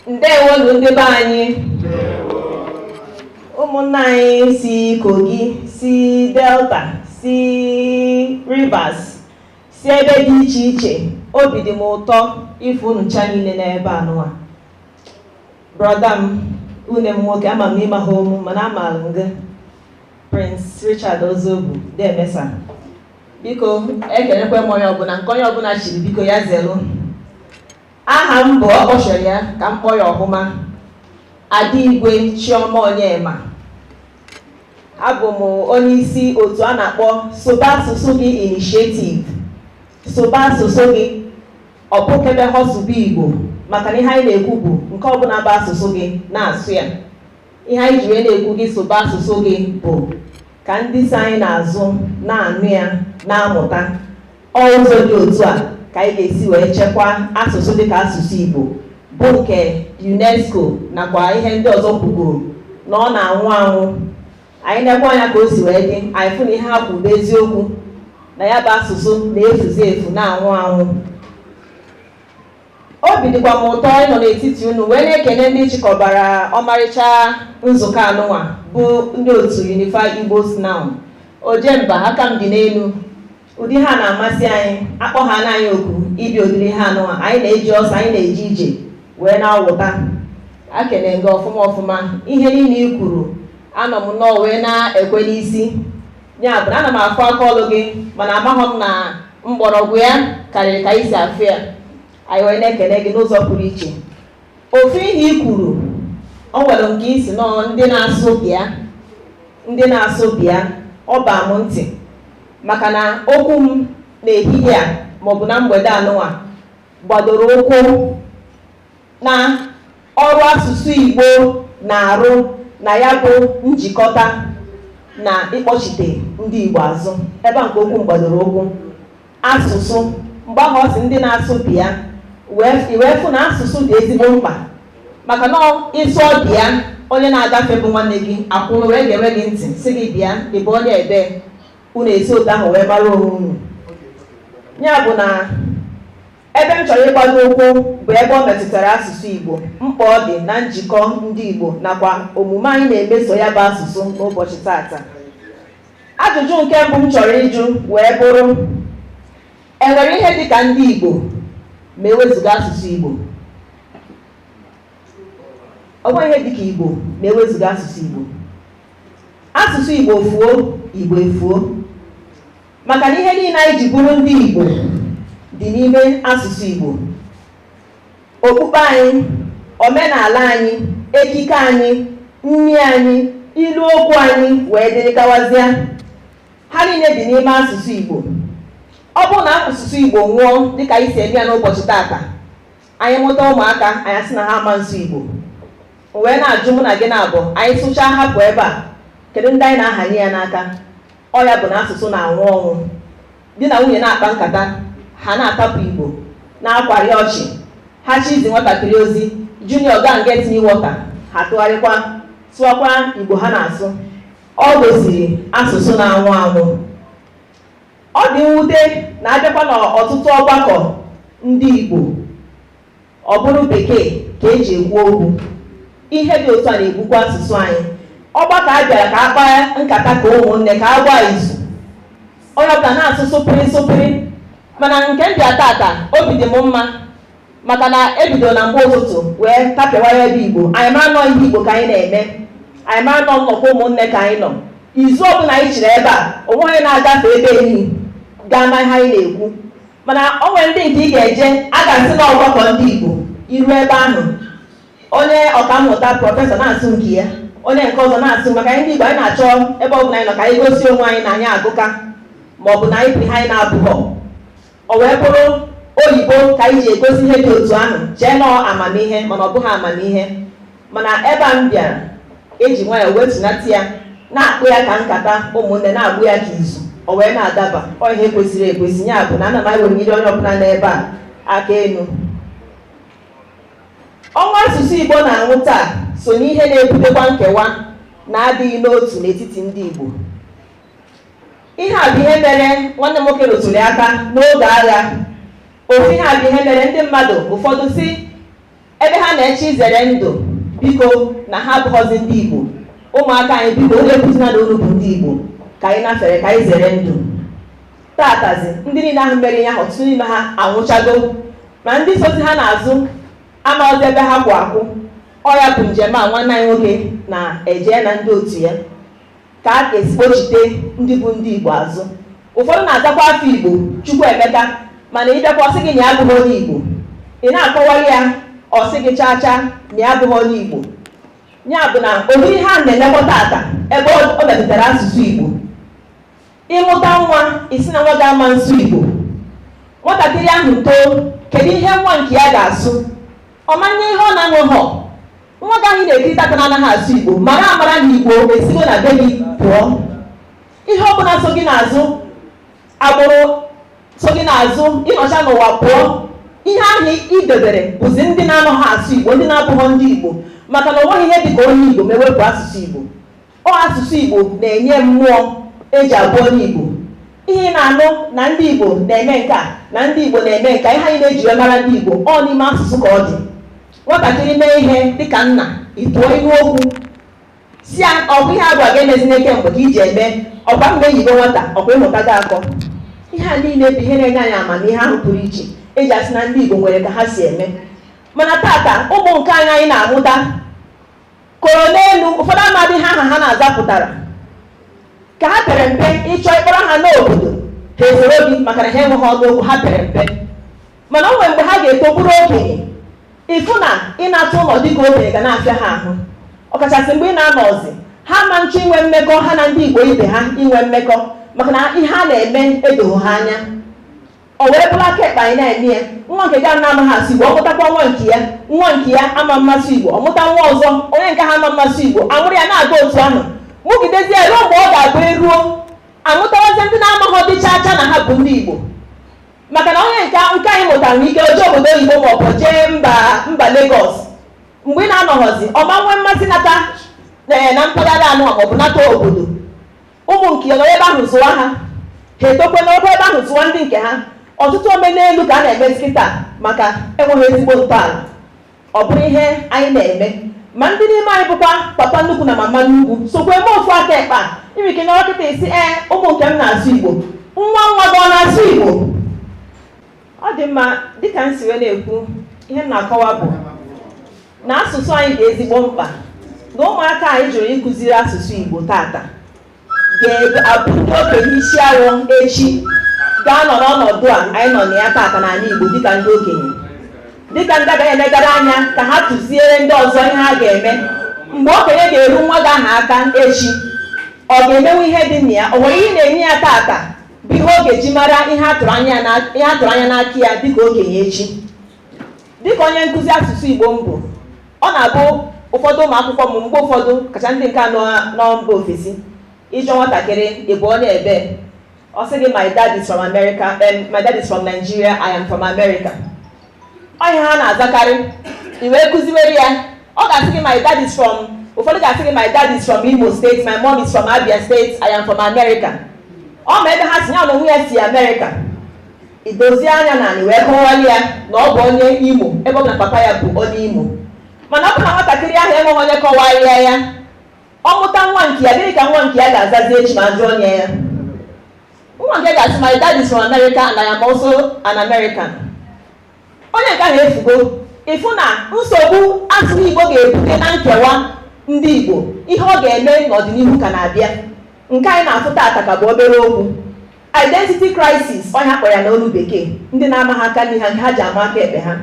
Ndewonu, ndị be anyị, ụmụnna anyị si Kogi, si Delta, si Rivers, si ebe dị iche iche. Obi dị m ụtọ ịfụ unu ncha niile n'ebe a nụwa. Brother m, une m nwoke, ama m n'ịma ha omu, mana amaara m gị, Prince Richard Ozobu Demesa. Biko, ekelekwe m onye ọbụla nke onye ọbụla chiri, biko ya zelu. Aha m bụ, ọ kpọchiri ya ka m kpọọ ya ọfụma, Adaigwe Chioma Onyema. Abụ m onye isi otu a na-akpọ Sụba Asụsụ Gị Initiative. Sụba asụsụ gị, ọ bụkebe ha sụba Igbo, maka na ihe anyị na-ekwu bụ nke ọbụla bụ asụsụ gị, na-asụ ya. Ihe anyị ji wee na-ekwu gị sụba asụsụ gị bụ ka ndị si anyị n'azụ na-anụ ya, na-amụta. Ọ ụzọ dị otu a ka anyị ga-esi wee chekwaa asụsụ dịka asụsụ Igbo, bụ nke UNESCO nakwa ihe ndị ọzọ kwugoro na ọ na-anwụ anwụ. Anyị nekwa anya ka o si wee dị, anyị fụ na ihe ha kwuru bụ eziokwu, na ya bụ asụsụ na-efuzi efu, na-anwụ anwụ. Obi dịkwa m ụtọ ịnọ n'etiti unu wee na-ekene ndị chịkọbara ọmarịcha nzukọ anụnwa, bụ ndị otu Unify Igbos Now. Ojemba, aka m dị n'elu. Ụdị ha na-amasị anyị, akpọ ha n'anyị oku ịbịa ụdịrị ha anụnwa, anyị na-eji ọsọ, anyị na-eje ije wee na-awụta. Akene gị ọfụma ọfụma. Ihe niile i kwuru, anọ m nnọọ wee na-ekwe n'isi. Ya bụ na ana m afụ aka ọlụ gị, mana amaghọ m na mgbọrọgwụ ya karịrị ka anyị si afụ ya. Anyị wee na-ekele gị n'ụzọ pụrụ iche. Ofu ihe i kwuru, o nwere nke isi nọ, ndị na-asụ bịa, ndị na-asụ bịa, ọ baa m ntị, maka na okwu m n'ehihie a maọbụ na mgbede anụnwa gbadoro ụkwụ na ọrụ asụsụ Igbo na-arụ, na ya bụ njikọta na ịkpọchite ndị Igbo azụ. Ebe a nke okwu m gbadoro ụkwụ asụsụ, mgbe ahụ ọ sị ndị na-asụ bịa, wee fụ na asụsụ dị ezigbo mkpa, maka na ịsụọ bịa, onye na-agafe bụ nwanne gị akwụrụ wee ga-enwe gị ntị, sị gị bịa, ị bụ onye ebe unu esi otu ahụ wee mara onwe unu. Ya bụ na ebe m chọrọ ịgbado ụkwụ bụ ebe ọ metụtara asụsụ Igbo, mkpa ọ dị na njikọ ndị Igbo nakwa omume anyị na-emeso ya bụ asụsụ n'ụbọchị tata. Ajụjụ nke mbụ m chọrọ ịjụ wee bụrụ: enwere ihe dịka ndị Igbo ma ewezụga asụsụ Igbo? Ọ nweghị ihe dịka Igbo ma ewezụga asụsụ Igbo. Asụsụ Igbo fuo, Igbo efuo, maka na ihe niile anyị ji bụrụ ndị Igbo dị n'ime asụsụ Igbo: okpukpe anyị, omenala anyị, ekike anyị, nri anyị, ilu okwu anyị, wee dịrị gawazịa. Ha niile dị n'ime asụsụ Igbo. Ọ bụrụ na asụsụ Igbo nwụọ, dịka anyị si eme ya n'ụbọchị tata, anyị mụta ụmụaka, anyị asị na ha ama nsụ Igbo. Wee na-ajụ mụ na gị na-abụ, anyị sụchaa hapụ ebe a, kedu ndị anyị na-ahanye ya n'aka? Ọ ya bụ na asụsụ na-anwụ ọnwụ. Di na nwunye na-akpa nkata, ha na-atapụ Igbo, na-akwari ọchị. Ha chi izi nwatakịrị ozi, "Junior, go and get me water," ha tụgharịkwa sụọkwa Igbo ha na-asụ. Ọ gosiri asụsụ na-anwụ anwụ. Ọ dị mwute na abịakwa n'ọtụtụ ọgbakọ ndị Igbo, ọ bụrụ Bekee ka eji ekwu okwu. Ihe dị otu a na-egbukwa asụsụ anyị. Ọgbakọ a bịara ka a kpaa nkata ka ụmụnne, ka a gbaa izu, onye ọbụla na-asụ sụpịrị sụpịrị. Mana nke m bịa tata, obi dị m mma, maka na ebido na mgbe ụtụtụ wee tapịawa ya ebe Igbo. Anyị mara nọ ihe Igbo ka anyị na-eme, anyị mara nọ nnọkọ ụmụnne ka anyị nọ. Izu ọbụla anyị chiri ebe a, onwe onye na-agafe ebe enyi gaa ma ihe anyị na-ekwu. Mana o nwere ndị nke ị ga-eje, a ga-asị na ọgbakọ ndị Igbo, iru ebe ahụ, onye ọkammụta professor na-asụ nke ya, onye nke ọzọ na-asụ. Maka anyị ndị Igbo, anyị na-achọ ebe ọbụla anyị nọ ka anyị gosi onwe anyị na anyị agụka, ma ọ bụ na anyị bụ ihe anyị na-abụghọ. O wee bụrụ oyibo ka anyị ji egosi ihe dị otu ahụ, chee nọọ amamihe, mana ọ bụghị amamihe. Mana ebe a m bịara, eji nwayọọ wetunata ya, na-akpụ ya ka nkata ụmụnne, na-agbụ ya ka izu, o wee na-adaba. Ọ ihe kwesịrị ekwesị. Ya bụ na ana m eweliri onye ọbụla n'ebe a aka enu. Ọnwa asụsụ Igbo na-anwụ taa so n'ihe na-ebutekwa nkewa na adịghị n'otu n'etiti ndị Igbo. Ihe a bụ ihe mere nwanne m nwoke rụtụrụ aka n'oge agha. Ofu ihe a bụ ihe mere ndị mmadụ ụfọdụ si Ebe ha na-eche izere ndụ, biko, na ha abụghọzi ndị Igbo. Ụmụaka anyị, biko, onye ekwuzina na unu bụ ndị Igbo, ka anyị nafere, ka anyị zere ndụ. Tatazi, ndị niile ahụ mere ihe ahụ, ọtụtụ n'ime ha anwụchago, ma ndị sozi ha n'azụ amaghịzi ebe ha kwụ akwụ. Ọ ya bụ njem a nwanne anyị nwoke na-eje na ndị otu ya, ka a ga-esi kpochite ndị bụ ndị Igbo azụ. Ụfọdụ na-azakwa afọ Igbo, Chukwuemeka, mana ịbịakwa, ọsị gị na ya abụghị onye Igbo. Ị na-akọwara ya, ọsị gị chaa chaa na ya abụghị onye Igbo. Ya bụ na ụdị ihe a na-emekwa tata ebe ọ metụtara asụsụ Igbo. Ịmụta nwa, isi na nwa ga-ama nsụ Igbo, nwatakịrị ahụ too, kedu ihe nwa nke ya ga-asụ? Ọ manye ihe ọ na-aṅụghọ. Nwa gị ahụ na-ekiri tata na anaghị asụ Igbo, mara amara na Igbo esigo na be gị pụọ. Ihe ọbụla so gị n'azụ, agbụrụ so gị n'azụ, ịnọcha n'ụwa pụọ, ihe ahụ ị debere bụzi ndị na-anọghị asụ Igbo, ndị na-abụghọ ndị Igbo, maka na o nweghị ihe dị ka onye Igbo ma ewepụ asụsụ Igbo. Ọ asụsụ Igbo na-enye mmụọ eji abụ onye Igbo. Ihe ị na-anụ na ndị Igbo na-eme nke a, na ndị Igbo na-eme nke a, ihe anyị na-eji wee mara ndị Igbo, ọ n'ime asụsụ ka ọ dị. Nwatakịrị mee ihe, dịka nna, ịtụọ ihu okwu si ya, ọ bụ ihe agwa ga-emezina kemgbe ka iji eme ọkwa mgbe eyigo nwata ọkwa ịmụtago akọ. Ihe a niile bụ ihe na-enye anyị amamihe ahụ pụrụ iche eji asị na ndị Igbo nwere ka ha si eme. Mana tata, ụmụ nke anyị anyị na-amụta koro n'elu, ụfọdụ amadị ha aha ha na-azapụtara ka ha pere mpe. Ịchọ ịkpọrọ ha n'obodo, ha esoro gị, maka na ha enweghị ọnụ okwu, ha pere mpe. Mana o nwere mgbe ha ga-eto bụrụ okenye, ịfụ na ịnata ụlọ dịka okenye ga na-afịa ha ahụ, ọkachasị mgbe ị na-anọzi ha ma nchọ inwe mmekọ ha na ndị Igbo ibe ha, inwe mmekọ, maka na ihe a na-eme edoghị ha anya. O wee bụrụ aka ekpe anyị na-eme ya. Nwa nke ga na-amaghị asụ Igbo, ọ mụtakwa nwa nke ya, nwa nke ya ama mmasị Igbo. Ọ mụta nwa ọzọ, onye nke ha ama mmasị Igbo, amụrụ ya na-aga otu ahụ, mụgidezie ruo mgbe ọ ga-abụ eruo amụtawazie ndị na-amaghọ dị chaa chaa na ha bụ ndị Igbo. Maka na onye nke anyị mụtara n'ike oje obodo oyibo ma ọ bụ jee mba Lagos, mgbe ị na-anọghọzi, ọma nwee mmasị nata na mpaghara anụ maọbụ nata obodo. Ụmụ nke ya nọrọ ebe ahụ zụwa ha, ha etokwe n'ọkwa ebe ahụ zụwa ndị nke ha. Ọtụtụ omenelu ka a na-emezi kịta maka enweghị ezigbo ntọala. Ọ bụrụ ihe anyị na-eme, ma ndị n'ime anyị bụkwa papa nnukwu na mama nnukwu sokwa eme ofu aka ekpe a. Inwe ike nọrọ kịta isi, ee, ụmụ nke m na-asụ Igbo. Nwa nwa gị, ọ na-asụ Igbo? Ọ dị mma. Dịka m si wee na-ekwu, ihe m na-akọwa bụ na asụsụ anyị dị ezigbo mkpa, na ụmụaka anyị jụrụ ịkụziri asụsụ Igbo tata ga-abụ ndị okenye isi awọ echi, ga-anọ n'ọnọdụ a anyị nọ na ya tata n'ala Igbo, dịka ndị okenye, dịka ndị agaghị emegara anya ka ha tụziere ndị ọzọ ihe ha ga-eme. Mgbe okenye ga-eru nwa gị aha aka echi, ọ ga-emenwu ihe dị na ya? O nwere ihe ị na-enye ya tata bụ ihe ọ ga-eji mara ihe a tụrụ anya n'aka ya dịka okenye echi. Dịka onye nkụzi asụsụ Igbo mbụ, ọ na-abụ ụfọdụ ụmụ akwụkwọ m, mgbe ụfọdụ, kacha ndị nke nọ mba ofesi, ịjụ nwatakịrị, "Ị bụ onye ebe?" Ọ sị gị, "My dad is from America, my dad is from Nigeria, I am from America." Ọ ihe ha na-azakarị. I wee kụziwere ya, ọ ga-asị gị, "My dad is from," ụfọdụ ga-asị gị, "My dad is from Imo State, my mom is from Abia State, I am from America." Ọ ma ebe ha si ya na onwe ya si America. Idozie anya na anyị wee kọwara ya na ọ bụ onye Imo, ebe ọ bụ na papa ya bụ onye Imo. Mana ọ bụ na nwatakịrị ahụ enweghị onye kọwara ya, ọ mụta nwa nke ya, gịnị ka nwa nke ya ga-azazi echi ma jụọ onye ya? Nwa nke ya ga-asị, "My dad is from America and I am also an American." Onye nke ahụ efugo. Ịfụ na nsogbu asụsụ Igbo ga-ebute na nkewa ndị Igbo, ihe ọ ga-eme n'ọdịnihu ka na-abịa. Nke anyị na-afụ tata ka bụ obere okwu. Identity crisis, ọnya kpọrọ ya n'olu Bekee. Ndị na-ama ha aka nri ha, nke ha ji ama aka ekpe ha.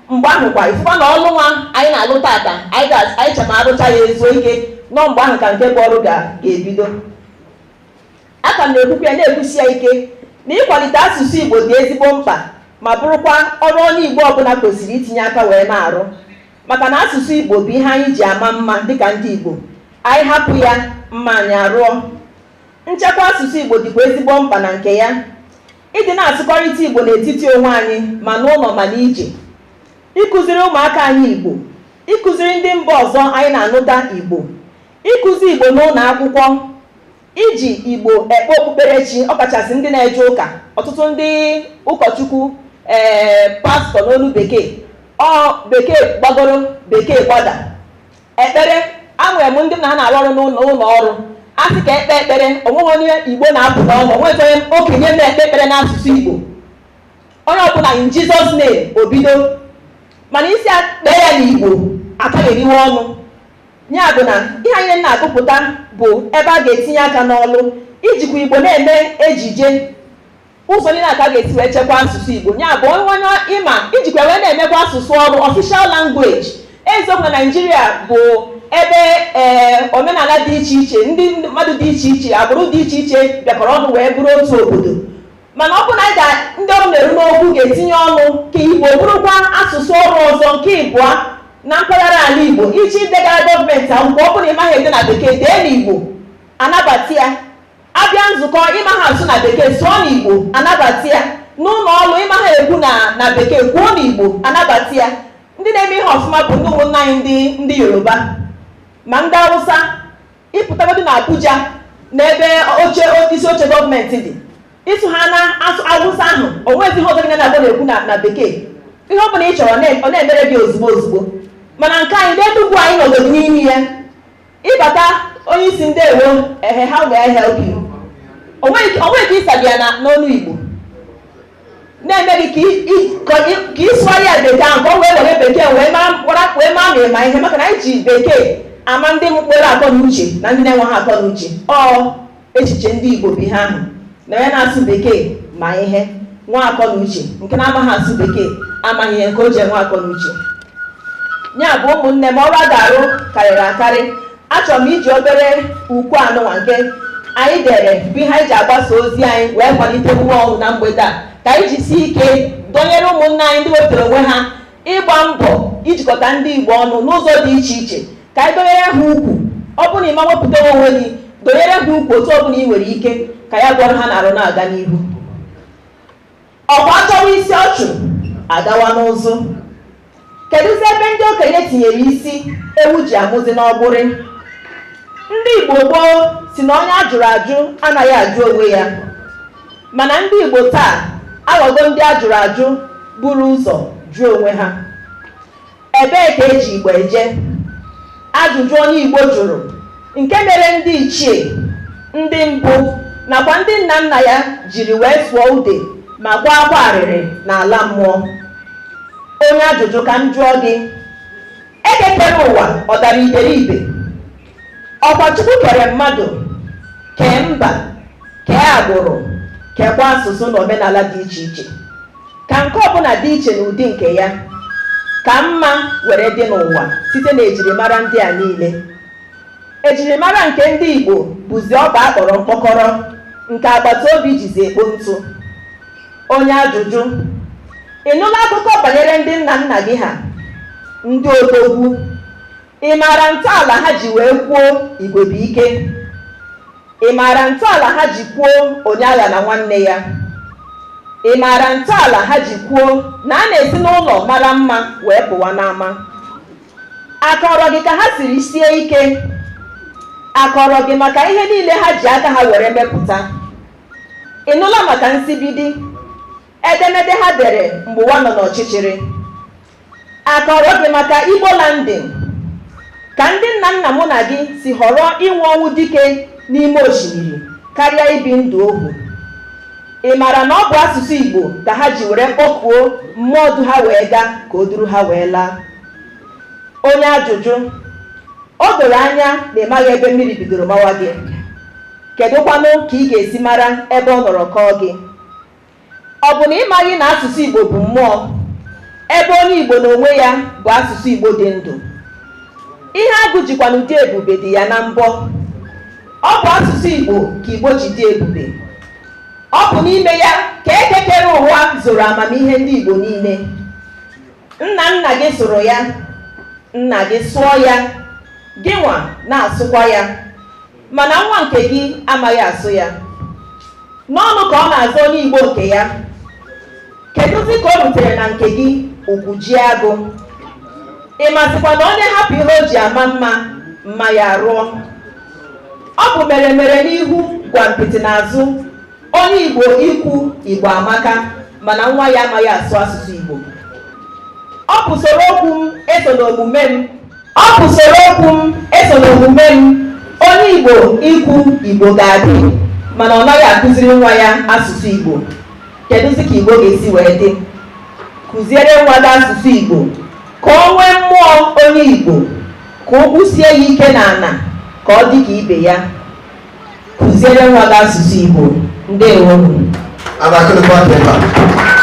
Mgbe ahụ kwa, ịfụkwa na ọlụ nwa anyị na-alụ tata, anyị chema arụcha ya ezuo ike nọ. Mgbe ahụ ka nke bụ ọrụ ga-ebido. Aka m na-ekwukwu ya, na-ekwusi ya ike na ịkwalite asụsụ Igbo dị ezigbo mkpa, ma bụrụkwa ọrụ onye Igbo ọbụla kwesịrị itinye aka wee na-arụ, maka na asụsụ Igbo bụ ihe anyị ji ama mma dịka ndị Igbo. Anyị hapụ ya, mma anyị arụọ. Nchekwa asụsụ Igbo dịkwa ezigbo mkpa na nke ya, ịdị na-asụkọrịta Igbo n'etiti onwe anyị, ma n'ụlọ ma n'ije, ịkụziri ụmụaka anyị Igbo, ịkụziri ndị mba ọzọ anyị na-anụta Igbo, ịkụzi Igbo n'ụlọ akwụkwọ, iji Igbo ekpe okpukperechi, ọkachasị ndị na-eje ụka. Ọtụtụ ndị ụkọchukwu, ee, pastọ n'olu Bekee. Ọ bekee gbagoro, bekee gbada. Ekpere, anwere m ndị na ha na-arụ ọrụ n'ụlọ ụlọ ọrụ, a sị ka ekpe ekpere, onweghị onye Igbo na-apụ n'ọnụ, onweghị onye okenye na-ekpe ekpere n'asụsụ Igbo. Onye ọbụla, "In Jesus name," obido. Mana isi kpee ya n'Igbo, akagheriwe ọnụ ya. Bụ na ihe anyị na-agụpụta bụ ebe a ga-etinye aka n'ọlụ ijikwa Igbo na-eme ejije, ụzọ niile aka ga-esi wee chekwaa asụsụ Igbo. Ya bụ onye ịma ijikwa wee na-emekwa asụsụ ọrụ, official language. Eziokwu na Naijiria bụ ebe ee omenala dị iche iche, ndị mmadụ dị iche iche, agbụrụ dị iche iche bịakọrọ ọnụ wee bụrụ otu obodo, mana ọ bụ na anyị ga ndị ọrụ na-eru n'okwu ga-etinye ọnụ ka Igbo bụrụkwa asụsụ ọrụ ọzọ nke ịbụa na mpaghara ala Igbo. Iji degara gọọmenti akwụkwọ, ọ bụ na ị maghị ede na bekee, dee n'Igbo, anabata ya. Abịa nzukọ, ịmaghị asụ na bekee, sụọ n'Igbo, anabata ya. N'ụlọ ọrụ, ịmaghị ekwu na bekee, kwuo n'Igbo, anabata ya. Ndị na-eme ihe ọfụma bụ ndị ụmụnna anyị, ndị Yoruba ma ndị Hausa. Ịpụtagodu na Abuja, n'ebe oche isi oche gọọmenti dị, ịsụ ha na asụ Awụsa ahụ, o nwezi ihe ọzọ gị na-agba na-ekwu na bekee. Ihe ọ bụla ị chọrọ, ọ na-emere gị ozugbo ozugbo. Mana nke anyị n'Enugwu anyị nọgodi n'ime ya, ịbata, onye isi, "Ndewo." "Ehe, how may I help you?" Onweghị ka ịsabi ya na n'ọnụ Igbo na-eme gị ka ị sụọ ya bekee ahụ, ka ọ wee were bekee wee mara wee maa ma ịma ihe, maka na anyị ji bekee ama ndị mkpụrụ akọ na uche na ndị na-enweghị akọ na uche. Ọ echiche ndị Igbo bụ ihe ahụ na onye na-asụ bekee ma ihe nwa akọ na uche, nke na-amaghị asụ bekee amaghị ihe nke o ji enwe akọ na uche. Ya bụ, ụmụnne m, ọrụ a ga-arụ karịrị akarị. Achọrọ m iji obere ukwu anụnwa nke anyị dere bụ ihe anyị ji agbasa ozi anyị wee kwalite mmụọ na mgbede a, ka anyị jisie ike dọnyere ụmụnne anyị ndị wepụtara onwe ha ịgba mbọ ijikọta ndị Igbo ọnụ n'ụzọ dị iche iche, ka anyị dọnyere ha ukwu. Ọ bụrụ na ị ma wepụta onwe gị, dọnyere ha ukwu otu ọbụla ị nwere ike, ka ya gwọrọ ha na-arụ na-aga n'ihu. Ọkwa achọwa isi ọchụ agawa n'ụzụ. Kedụzi ebe ndị okenye tinyere isi ewu ji amụzi n'ọgbụrị? Ndị Igbo gboo si na onye ajụrụ ajụ anaghị ajụ onwe ya, mana ndị Igbo taa aghọgo ndị ajụrụ ajụ buru ụzọ jụọ onwe ha. Ebee ka eji Igbo eje? Ajụjụ onye Igbo jụrụ nke mere ndị ichie, ndị mbụ nakwa ndị nna nna ya jiri wee sụọ ude ma kwa akwa arịrị n'ala mmụọ. Onye ajụjụ, ka m jụọ gị, ekekere ụwa ọ dara iberibe? Ọkwa Chukwu kere mmadụ, kee mba, kee agbụrụ, kekwa asụsụ na omenala dị iche iche, ka nke ọbụla dị iche n'ụdị nke ya, ka mma were dị n'ụwa site na ejirimara ndị a niile. Ejirimara nke ndị Igbo bụzi ọba akpọrọ mkpọkọrọ nke agbata obi jizi ekpo ntụ. Onye ajụjụ, ị nụla akụkọ banyere ndị nna nna gị ha, ndị odogwu? Ị maara ntọala ha ji wee kwuo igwe bụ ike? Ị maara ntọala ha ji kwuo onye agha na nwanne ya? Ị maara ntọala ha ji kwuo na a na-esi n'ụlọ mara mma wee pụwa n'ama? Akọrọ gị ka ha siri sie ike? Akọrọ gị maka ihe niile ha ji aka ha were mepụta? Ị nụla maka nsibidi edemede ha dere mgbe ụwa nọ n'ọchịchịrị? Akọrọ gị maka Igbo landing, ka ndị nna nna mụ na gị si họrọ ịnwụ ọnwụ dike n'ime osimiri karịa ibi ndụ ohu? Ị maara na ọ bụ asụsụ Igbo ka ha ji were kpọkuo mmụọ du ha wee gaa ka o duru ha wee laa? Onye ajụjụ, o doro anya na ị maghị ebe mmiri bidoro mawa gị. Kedụkwanụ ka ị ga-esi mara ebe ọ nọrọ kọọ gị? Ọ bụ na ị maghị na asụsụ Igbo bụ mmụọ, ebe onye Igbo n'onwe ya bụ asụsụ Igbo dị ndụ? Ihe agụ jikwa n'ụdị ebube dị ya na mbọ. Ọ bụ asụsụ Igbo ka Igbo ji dị ebube. Ọ bụ n'ime ya ka ekekere ụwa zoro amamihe ndị Igbo niile. Nna nna gị sụrụ ya, nna gị sụọ ya, gị nwa na-asụkwa ya, mana nwa nke gị amaghị asụ ya. N'ọnụ ka ọ na-azụ onye Igbo nke ya. Kedụzi ka o rutere na nke gị ugwu ji agụ? Ị masịkwa na onye hapụ ihe o ji ama mma, mma ya rụọ. Ọ bụ mere mere n'ihu gwa mpịtị n'azụ. Onye Igbo ikwu Igbo amaka, mana nwa ya amaghị asụ asụsụ Igbo. Ọ bụ soro okwu m eso n'omume m. Ọ bụ soro okwu m eso n'omume m. Onye Igbo ikwu Igbo ga-adị, mana ọ naghị akụziri nwa ya asụsụ Igbo. Kedụzi ka Igbo ga-esi wee dị? Kụziere nwa gị asụsụ Igbo ka o nwee mmụọ onye Igbo, ka ụkwụ sie ya ike n'ala, ka ọ dị ka ibe ya. Kụziere nwa gị asụsụ Igbo. Ndewonu. A na-akụrụkwa aka ebe a.